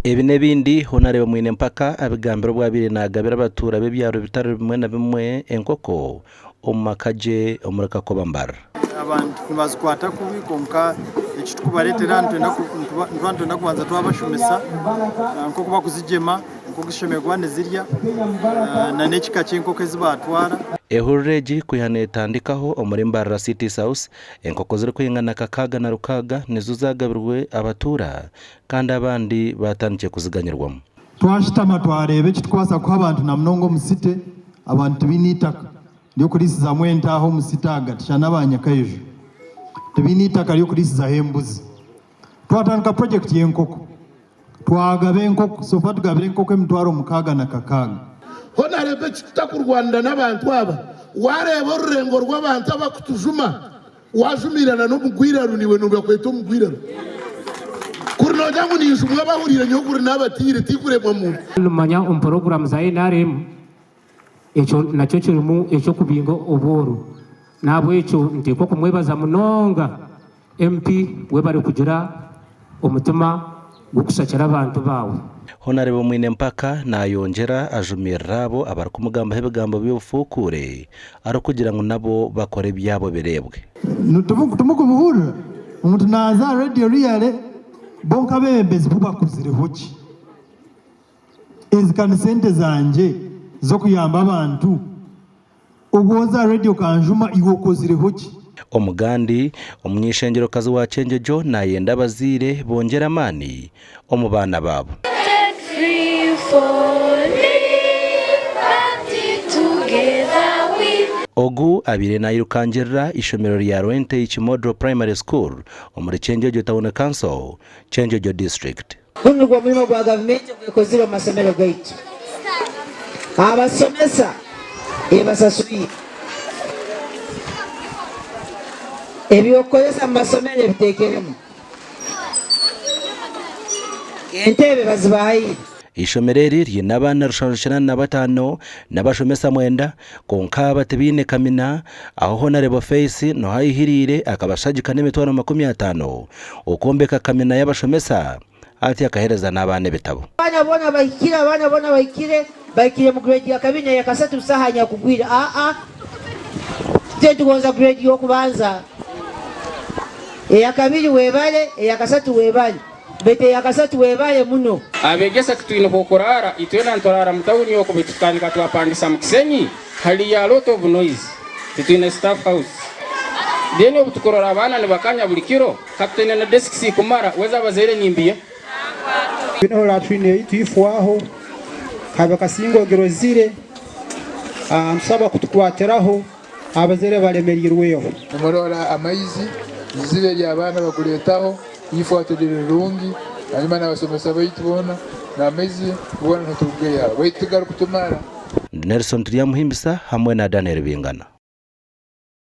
Ebi n'ebindi, Honarebo Mwine Mpaka abigambire obu abaire nagabira abatuura b'ebyaro bitari bimwe na bimwe enkoko omu maka gye omuri Kakoba Mbarara. Abantu nibazikwata kubi kwonka eki turikubareetera nitwenda nituba nitwenda kubanza twabashomesa nk'oku bakuzigyema, nk'oku zishemereire kuba nizirya n'ekika ky'enkoko ezi baatwara. Ehururu egi kwiha netandikaho omuri Mbarara City South, enkoko zirikwingana 66 nizo zagabirwe abatuura kandi abandi baatandikire kuziganyirwamu. Twashutama twareeba eki turikubaasa kuha abantu na munonga omu site, abantu tibaine eitaka ry'okuriisizamu ente aha omu site ahagati shana aba Nyakaiju tibaine eitaka ry'okuriisizaho embuzi. Twatandika purojekiti y'enkoko, twagaba enkoko, so far tugabire enkoko 60,000. Hoona reeba eki tutakurwanira n'abantu aba, waareeba orurengo rw'abantu abakutujuma, Waajumiirana n'omugwiraro, naiwe noobakweta omugwiraro. Kuri noogira ngu ninjumwa abahuriire nyowe kuri naabatiire, tikuremwa muntu. Nimumanya omu puroguraamu za nrm ekyo nakyo kirimu eky'okubinga obworo. N'ahabw'ekyo niteekwa kumwebaza munonga MP webare kugira omutima gw'okushakira abantu baawe. Honarebo Mwine Mpaka nayongyera ajumirira abo abarikumugambaho ebigambo by'obufuukuure arikugira ngu nabo bakore ebyabo bireebwe. Timukubuhurira? Omuntu naaza aha rediyo riyare, bo nk'abeebembezi bo bakozireho ki? Ezi ka ni sente zangye z'okuyamba abantu. Obu oza aha rediyo okanjuma iwe okozireho ki? Omugandi, omuny'eishengyerokazi wa Kyenjojo nayenda abazaire bongyere amaani omu baana baabo. Ogu abaire naayirukangirira eishomero rya Rwenteichi Model Primary School omuri Kyenjojo Town Council, Kyenjojo District. Gunu nigwo mulimo gwa gavumenti ogwekozire omu masomero gaitu. Abasomesa ebasaswire, ebyokukozesa mu masomero ebitekeremu, entebe bazibahaire. Eishomero eri riine abaana 785 n'abashomesa mwenda, kwonka aba tibaine kamina, aho Honarebo Faith niho aihiriire akabashagika n'emitwaro 50 okwombeka kamina y'abashomesa atyo akaheereza n'abaana ebitabo. Abaana boona bahikire, abaana boona bahikire, bahikire mu grade ya kabiri neya kasatu busaho anyakugwire aa itwe nitugonza grade yokubanza eyakabiri webale eyakasatu webale baitu eyakasatu webale muno. Abegesa titwine h'okuraara, itwena nituraara mu tawuni oku baitu tutandika twapangisa mu Kisenyi haliyo a lot of noise, titwine staff house. Then obu tukurora abaana nibakanya buli kiro, ka tutaine na desks kumara, weza abazaire nimbiya. Twine twine ei twifwaho habe kasinga ogirozire ntusaba kutukwatiraho abazaire baremereirweho. Nimurora amaizi, iziba eri abaana baguretaho, ifo tiri rirungi, hanyuma n'abasomesa baitu boona n'amaizi goona niturugeyo baitu tigarukutumara. Ndi Nelson Turyamuhimbisa hamwe na Daniel Bingana.